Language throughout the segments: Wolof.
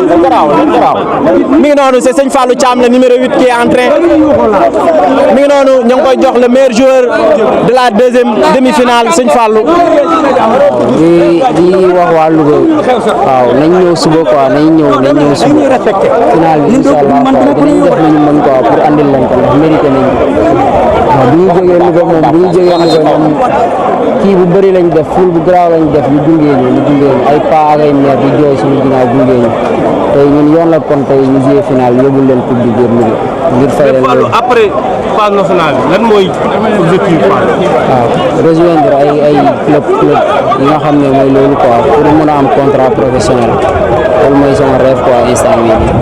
mi ngi noonu c'est Sëñ Fallou Thiam le numéro 8 qui est en train mi ngi noonu ñu ngi koy jox le meilleur joueur de la deuxième demi-finale Sëñ Fallou. di wax waa Louga waaw nañ ñëw suba quoi nañ ñëw suba final bi incha allah quoi dinañ def lu ñu mën quoi pour andil leen ko ndax mérité nañ ko waaw bu ñu jógee Louga moom kii bu bëri lañ def ful bu garaaw lañ def ñu gunge ñu ay paa ak ay mère di jooy suñu ginnaaw gunge ñu tey ñun yoon la kon tey ñu joué final yóbbu leen coupe du biir Louga ngir fay leen loolu. après phase nationale lan mooy objectif waaw rejoindre ay club yi nga xam ne mooy loolu quoi pour mën a am contrat professionnel loolu mooy sama rêve quoi instant bii nii.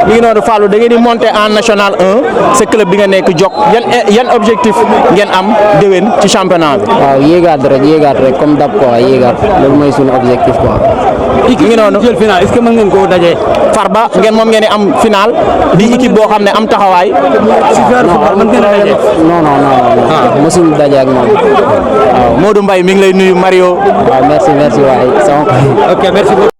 mi ngi noonu Fallou da ngeen di monter en national 1 sa club bi nga nekk Jok yan objectif ngeen am déwén ci championnat bi. waaw yéegaat rek comme dab quoi yéegaat loolu mooy suñu objectif quoi. mi ngi noonu jël final est-ce que mën ngeen koo dajee. Farba ngeen moom ngeen di am final di équipe boo xam ne am taxawaay. non mosuñu daje ak moom waaw. Modou Mbaye mi ngi lay nuyu Mario. waaw merci waay sama. ok merci beaucoup.